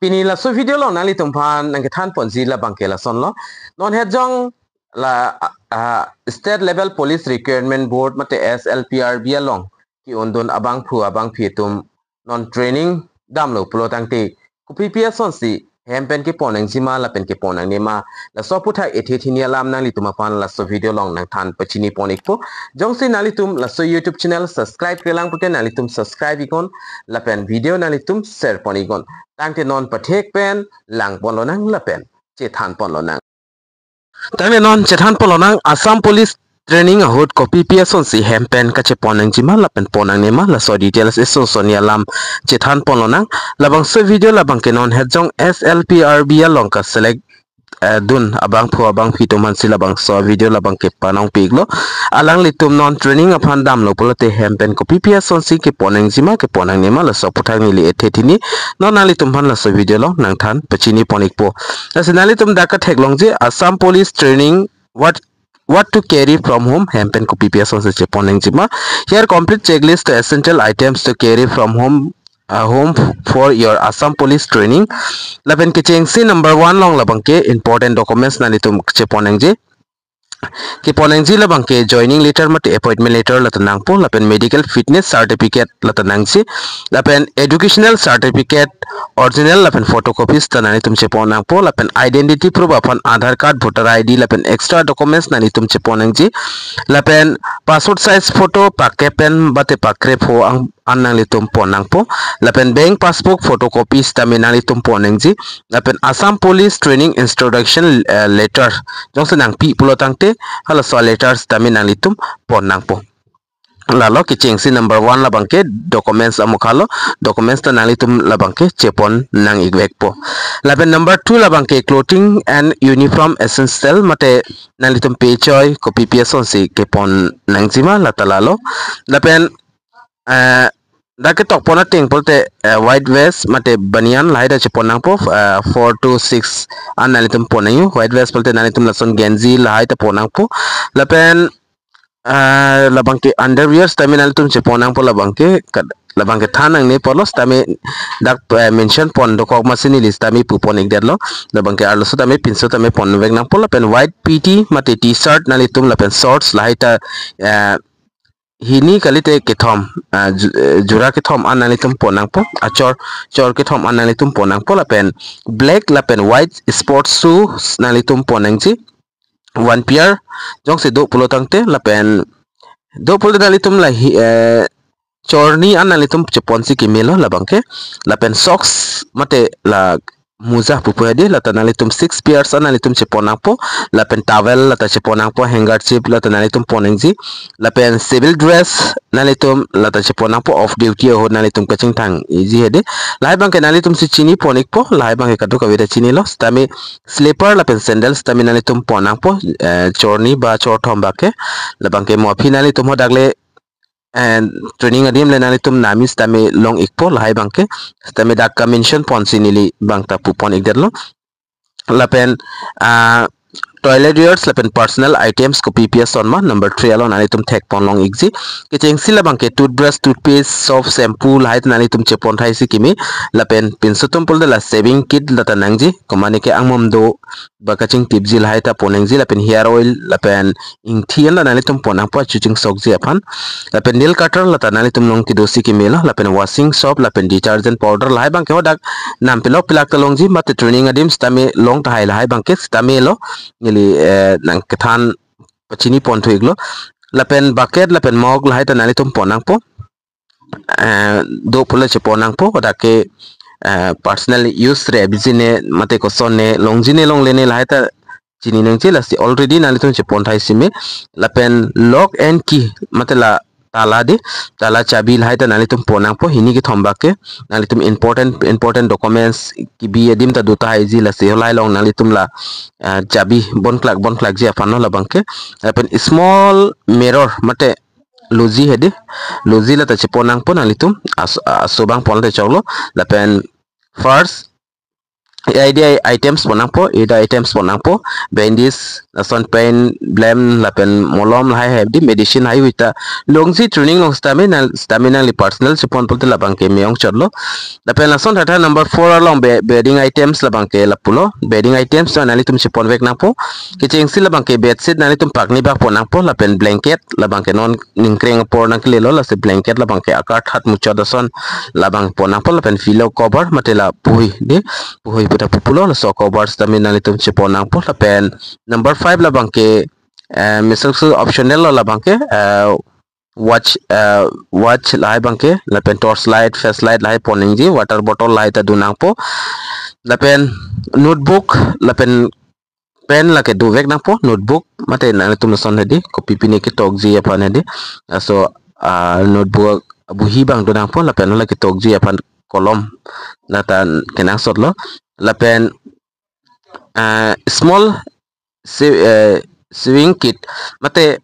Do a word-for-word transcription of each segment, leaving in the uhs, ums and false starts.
Pini laso video along nanglitum aphan nangkethan ponji labangke lasonlo. Non het jong la ah, State Level Police Recruitment Board mate S L P R B along ke-undun abangphu abangphi atum non training damlo pulo tangte kopi pi asonsi hem pen kepon nangjima lapen kepon nangnema, laso aphuthak ethe thini alam nanglitum aphan laso video along nangthan pachini pon ikpo. Jongsi nanglitum laso YouTube channel subscribe-re lang pulote nanglitum subscribe iknon lapen video nanglitum share pon iknon. Tangte non pathek pen lang ponlonang lapen chethan ponlonang. Tangte non chethan ponlonang, Assam Police training ahut kopi pi asonsi hem pen kachepon nangjima lapen pon nangnema, laso details eson sonni alam chethan ponlonang. Labangso video labangke non het jong S L P R B along ka-select eh, dun abangphu abangphi atum aphansi labangso video labangke panong piklo. Alanglitum non training aphan damlo pulote hem pen kopi pi asonsi kepon nangjima kepon nangnema, laso aphuthak neli ethe thini non nanglitum aphan laso video along nangthan pachini pon ikpo. Lasi nanglitum dak katheklongji, Assam Police training, what what to carry from home, hem pen kopi pi asonsi chepon nangjima. Here complete checklist to essential items to carry from home, uh, home for your Assam Police training. Lapen kechengsi number one along labangke important documents nanglitum chepon nangji. Kepon nangji labangke joining letter mate appointment letter lata nangpo, lapen medical fitness certificate lata nangji, lapen educational certificate original lapen photocopies ta nanglitum chepon nangpo, lapen identity proof aphan Aadhaar card, voter I D lapen extra documents nanglitum chepon nangji, lapen passport size photo, pakke pen mate pakre pho ang an nanglitum pon nangpo, lapen bank passbook photocopy sitame nanglitum pon nangji, lapen Assam Police Training Introduction, eh, letter jongsi nangpi pulo tangte halaso letter sitame nanglitum pon nangpo. Lalo kechengsi number one labangke documents amokha lo, documents ta nanglitum labangke chepon nang-ikvekpo. Lapen number two labangke clothing and uniform essential, mate nanglitum pechoi kopi pi asonsi kepon nangjima lata lalo. Lapen eh, dak ketok pon ateng pulote, eh, white vest mate banyan lahai ta chepon nangpo, eh, four to six an nanglitum pon nangji. White vest pulote nanglitum lason genji lahai ta pon nangpo. Lapen, eh, labangke underwear sitame nanglitum chepon nangpo, labangke kat-, labangke than nangne apotlo sitame dak, eh, mention pon dokok masi neli sitame pu pon ikdetlo. Labangke arloso tame pinso tame ponvek nangpo, lapen white P T mate T-shirt nanglitum lapen shorts lahai ta, eh, hini kalite kethom, ah, ju-, eh, jura kethom an nanglitum pon nangpo, achor, chor kethom an nanglitum pon nangpo, lapen black lapen white sports shoes nanglitum pon nangji, one pair jongsi do pulo tangte, lapen do pulo nanglitum la hi, eh, chorni an nanglitum cheponsi kemelo labangke, lapen socks mate la muza pupu hedi lata nanglitum six pairs an nanglitum chepon nangpo, lapen towel lata chepon nangpo, handkerchief lata nanglitum pon nangji, lapen civil dress nanglitum lata chepon nangpo, off duty ahut nanglitum kachingthang iji hedi. Lahai abangke nanglitumsi chini pon ikpo, lahai abangke kadokave ta chinilo, sitame slipper lapen sandals sitame nanglitum pon nangpo, eh, chorni ba chorthom abangke, labangke mo aphi nanglitum ho dak le and training adim le nanglitum nami sitame long ikpo, lahai abangke sitame dak ka-mention ponsi neli abang ta pu pon ikdetlo. Lapen, ah, toiletwares lapen personal items kopi pi ason ma number three along nanglitum thek pon long ikji. Kechengsi labangke toothbrush, toothpaste, soap, shampoo lahai ta nanglitum chepon thaisi keme, lapen pinso atum pulote la shaving kit lata nangji, komatne ke angmom do ba kachingtipji lahai ta pon nangji, lapen hair oil lapen ingthi an la nanglitum pon nangpo achu chingsokji aphan, lapen nail cutter lata nanglitum long kedosi kemelo, lapen washing soap lapen detergent powder lahai abangke ho dak nam pilok pilak ta longji, mate training adim sitame long tahai lahai abangke sitamelo, neli, eh, nangkethan pachini pon thu iklo, lapen bucket lapen mug lahai ta nanglitum pon nangpo. Eh, do pulo chepon nangpo, dak ke, eh, personal use re abiji ne mate koson ne longji ne longle ne lahai ta chini nangji, lasi already nanglitum chepon thaisi me, lapen lock and key mate la tala de, tala chabi lahai ta nanglitum pon nangpo, hini kethom abangke nanglitum important important documents kebi adim ta do tahaiji, lasi halai along nanglitum la, eh, chabi bonklak bonklakji aphanlo labangke, lapen small mirror mate loji hedi, loji lata chepon nangpo nanglitum, as-, aso abang pon te choklo, lapen purse, A I D items pon nangpo, A I D items pon nangpo, bandage, lason pain balm lapen molom lahai hedi, medicine haihui ta longsi training along sitame nang, sitame nangli personal chepon pulote labangke me-ong chotlo. Lapen lason tata number four along be-, bedding items labangke lapulo, bedding items ta nanglitum chepon vek nangpo. Kechengsi labangke bedsheet nanglitum pakni bak pon nangpo, lapen blanket labangke non ningkreng apor nangkelelo, lasi blanket labangke akar that muchot ason labang pon nangpo, lapen pillow cover mate la puhui di, puhui puta pupulo, laso cover sitame nanglitum chepon nangpo. Lapen number five labangke, eh, misal su optional lo labangke, eh, watch, eh, watch lahai abangke, lapen torch light, flashlight lahai pon nangji, water bottle lahai ta dun nangpo. Lapen notebook, lapen pen lake dovek nangpo, notebook mate nanglitum lason hedi, kopi pine ketokji aphan hedi. Laso, ah, notebook abohi abang dun nangpo, lapen hala ketokji aphan kolom lata kenangsotlo. Lapen, ah, small se-, eh, sewing kit mate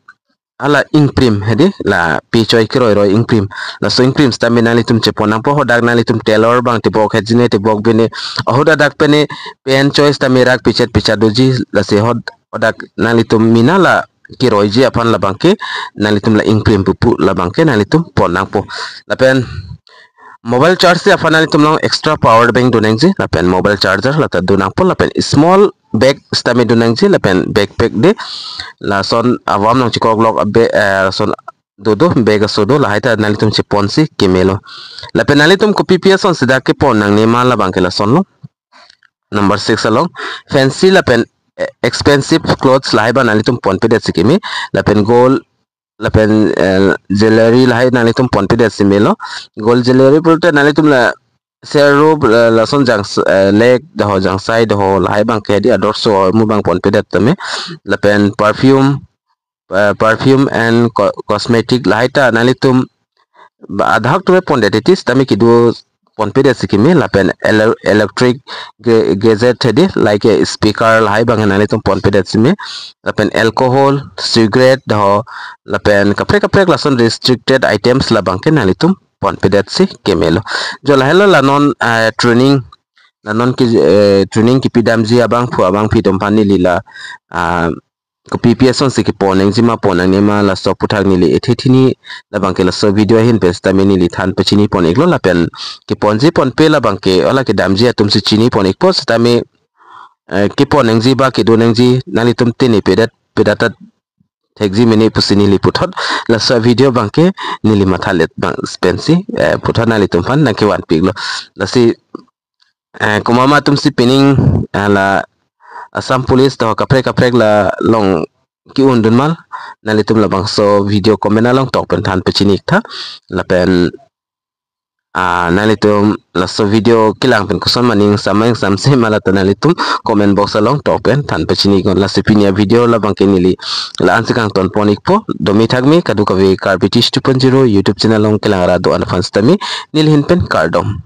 hala ingprim hedi, la pe choi keroiroi ingprim. Laso ingprim sitame nanglitum chepon nangpo, hadak nanglitum tailor abang tebok hejine tebok bine, ahut hadak pene pen choi sitame rak pichet pichet doji, lasi hod-, hadak nanglitum mina la keroiji aphan labangke nanglitum la ingprim pupu labangke nanglitum pon nangpo. Lapen mobile charge si aphan nanglitum along extra power bank dun nangji, lapen mobile charger lata dun nangpo, lapen small bag sitame dun nangji, lapen backpack di, lason avam nangchekroklok abe, eh, lason dodo bag aso do, lahai ta nanglitum cheponsi kemelo. Lapen nanglitum kopi pi ason sida kepon nangne ma labangke lasonlo. Number six along, fancy lapen, eh, expensive clothes lahai abang nanglitum ponpedet si keme, lapen gold lapen, eh, jewelry lahai nanglitum ponpedet si melo. Gold jewelry pulote nanglitum la serrup, eh, lason jang, eh, lek doho, jangsai doho lahai abangke hedi ador so mu abang ponpedet tame. Lapen perfume, eh, perfume and co-, cosmetic lahai ta nanglitum ba adhak tume pondet titi sitame kedo ponpedet si keme, lapen ele-, electric ga-, gadget hedi, like speaker lahai abang nanglitum ponpedet si me, lapen alcohol, cigarette doho, lapen kaprek kaprek lason restricted items labangke nanglitum ponpedet si kemelo. Jo lahelo la non, eh, training, la non ki, eh, training kipidamji abangphu abangpi atum aphan neli la, ah, kopi pi asonsi kepon nangji ma pon nangne ma laso aphuthak neli ethe thini labangke laso video ahin pen sitame neli than pachini pon iklo, lapen keponji ponpe labangke hala kedamji atumsi chini pon ikpo sitame, eh, kepon nangji ba kedo nangji nanglitum tini pedet pedet ta thekji mene pusi neli puthot laso video abangke neli mathalet abang pensi, eh, puthot nanglitum aphan nangkevan piklo. Lasi, eh, komat ma atumsi pining, eh, la Assam Police doho kaprek kaprek la along ke-un dun ma, nanglitum labangso video comment along tok pen than pachini iktha. Lapen, ah, nanglitum laso video kelang pen koson ma ning samang samse ma lata nanglitum comment box along tok pen than pachini iknon. Lasi pini avideo labangke neli la-ansi kangton pon ikpo, domi thakmi kadokave Karbi Teach two point zero YouTube channel along kelang ra do-an aphan sitame neli ahin pen kardom.